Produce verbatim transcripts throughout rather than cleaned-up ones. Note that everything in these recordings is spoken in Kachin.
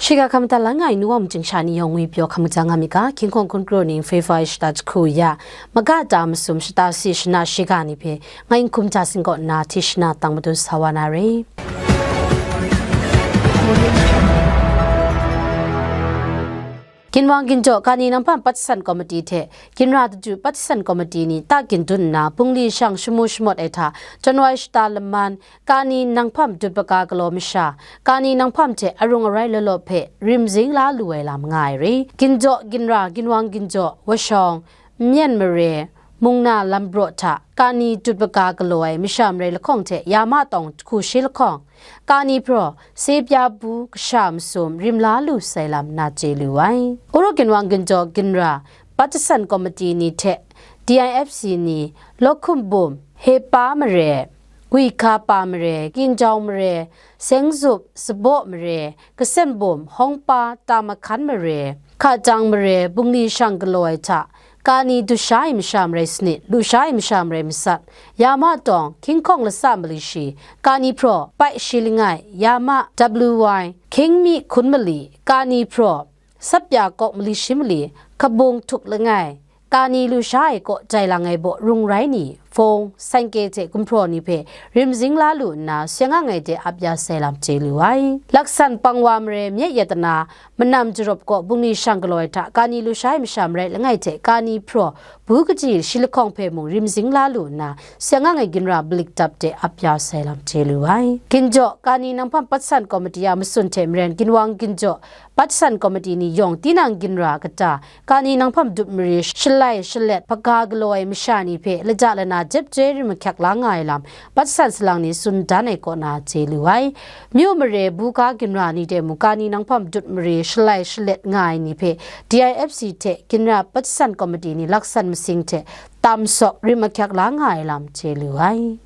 Shiga hkam madat la nga ai nu wa mung chying sha ni yawng ngwi pyaw hkam kaja nga mi ga, hkying hkawng hkun kru ning February shata jahku ya, maga ta masum shata si shana shiga ni hpe, ngai n hkum ja sing kaw nna hti shana tang madun sa wa na re. Ginwang ginjaw, Kani Nanghpam Patsan Komiti hte Ginra Daju Patsan Komiti ni ta gin dun nna, bungli shang shamu shamawt ai hta, January shata laman, Kani Nanghpam dut paka galaw masha, Kani Nanghpam hte arung arai law law hpe rimzing la lu ai lam nga ai re. Ginjaw, Ginra, Ginwang ginjaw, Washawng, Myen mare, Mungna lambraw hta, Kani dut paka galaw ai masha marai lahkawng hte Yama tawng hku shi lahkawng, Kani hpraw, Sepya bu kasha masum rim la lu sai lam na chye lu ai. Uru Ginwang ginjaw Ginra, Patsan Komiti ni hte D I F C ni, Lawhkum bum, Hepa mare, Gwi hka pa mare, Kinjau mare, Sengzup, Sabaw mare, Kasen bum, Hawngpa, Tamakhan mare, Hkajang mare, bungli shang galaw ai hta, Kani dusha ai masha marai sanit, lusha ai masha marai masat, Yama tawng, hkying hkawng lasa mali shi, Kani hpraw, pai shi langai, Yama, W Y, hkying mi hkun mali, Kani hpraw, sapya kawk mali shi mali, kabung htuk langai, Kani lusha ai kaw jai lang ai baw rung rai ni, fawng, sanke hte gumhpraw ni hpe rimzing la lu nna, seng ang ai de ap ya sai lam chye lu ai. Laksan pang wa mare, myet yatana, manam jarawp kaw bungli shang galaw ai hta, Kani lusha ai masha marai langai hte, Kani hpraw, bu kaji shi lahkawng hpe mung rimzing la lu nna, seng ang ai ginra balik dap de ap ya sai lam chye lu ai. Ginjaw, Kani Nanghpam Patsan Komiti a matsun hte maren, Ginwang ginjaw, Patsan Komiti ni yawng tinang ginra kata, Kani Nanghpam dut mare shalai shalet hpaga galaw ai masha ni hpe laja lana jep joi rim mahkyak la nga ai lam, Patsan salang ni tsun dan ai kaw na chye lu ai. Myu mare buga ginra ni de mung Kani Nanghpam dut mare shalai shalet nga ai ni hpe D I F C hte ginra Patsan Komiti ni laksan masing hte tam sawk rim mahkyak la nga ai lam chye lu ai.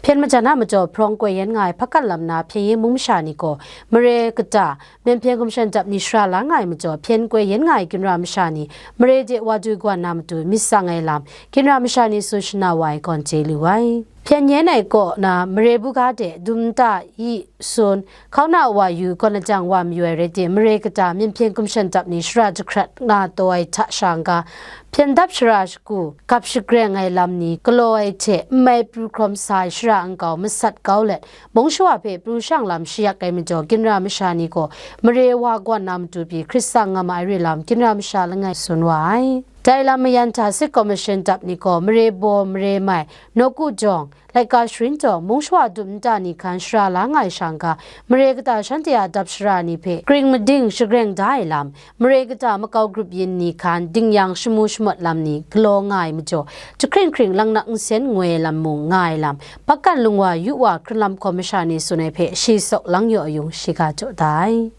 Hpyen majan a majaw hprawng koi yen nga ai hpakan lam na Hpyen yen mung masha ni gaw, mare kata, myen hpyen gumshan dap ni shara la nga ai majaw, hpyen koi yen nga ai ginra masha ni, mare de wa du gwan na matu myit tsang ai lam, ginra masha ni tsun shana wa ai gawn chye lu ai. Hpyen yen ai kaw na, mare buga de, dum nta, yi, sun, hkauna wa yu, gawn lajang wa mayu ai rai timung, mare kata, myen hpyen gumshan dap ni shara jahkrat nga taw ai hta sha n-ga, hpyen dap shara shagu, gap shagreng ai lam ni galaw ai hte n mai pru hkrawm sa ai shara nkau masat kau let, mung shawa hpe pru shang lam shayak ai majaw, ginra masha ni gaw mare wa gwan na matu pyi hkrit tsang nga ma ai re lam, ginra masha langai tsun wa ai. Dai lam mayan hta sit kawmashin dap ni gaw mare baw, mare mai, nawku jawng, laika sharin taw, mung shawa dum nta ni hkan shara la nga ai sha n-ga, mare kata shanhte a dap shara ni hpe kring mading shagreng da ai lam, mare kata makau grup yin ni hkan dingyang shamu shamawt lam ni galaw nga ai majaw, jahkring hkring laknak nsen ngoi ai lam mung nga ai lam, hpakan lung wa yu wa hkrunlam hkawm masha ni tsun ai hpe shi sawk lang yaw ayung shiga jaw da ai.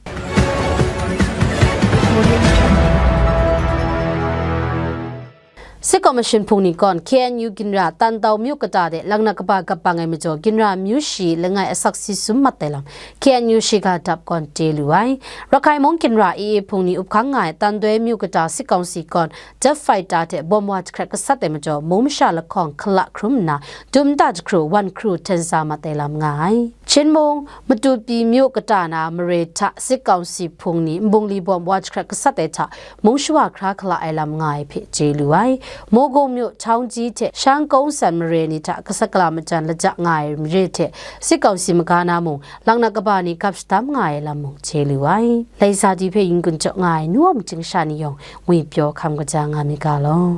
Sit kawmashin hpung ni gawn K N U ginra Tantau myu kata de laknak kaba gap bang ai majaw, ginra myu shi langai asak si sum mat ai lam K N U shiga dap gawn chye lu ai. Rakhai mung ginra A A hpung ni up hkang nga ai Tantau myu kata sit kawng si gawn jet fighter hte bawm wa jahkrat gasat ai majaw, mung masha lahkawng hkala hkrum nna, dum nta jahkru wan hkru hten sa mat ai lam nga ai. Chin mung, Matupi myu kata na mare hta sit kawng si hpung ni nbungli bawm wa jahkrat gasat ai hta, mung shawa hkra hkala ai lam nga ai hpe chye lu ai. Mogaw myu Htaungji hte Shang Kawng San mare ni hta gasat gala majan laja nga ai mare hte sit kawng si maga na mung, laknak kaba ni gap shadam nga ai lam mung chye lu ai. Laisa di hpe yin kun jaw nga ai nu wa mung chying sha ni yawng ngwi pyaw hkam kaja nga mi ga law.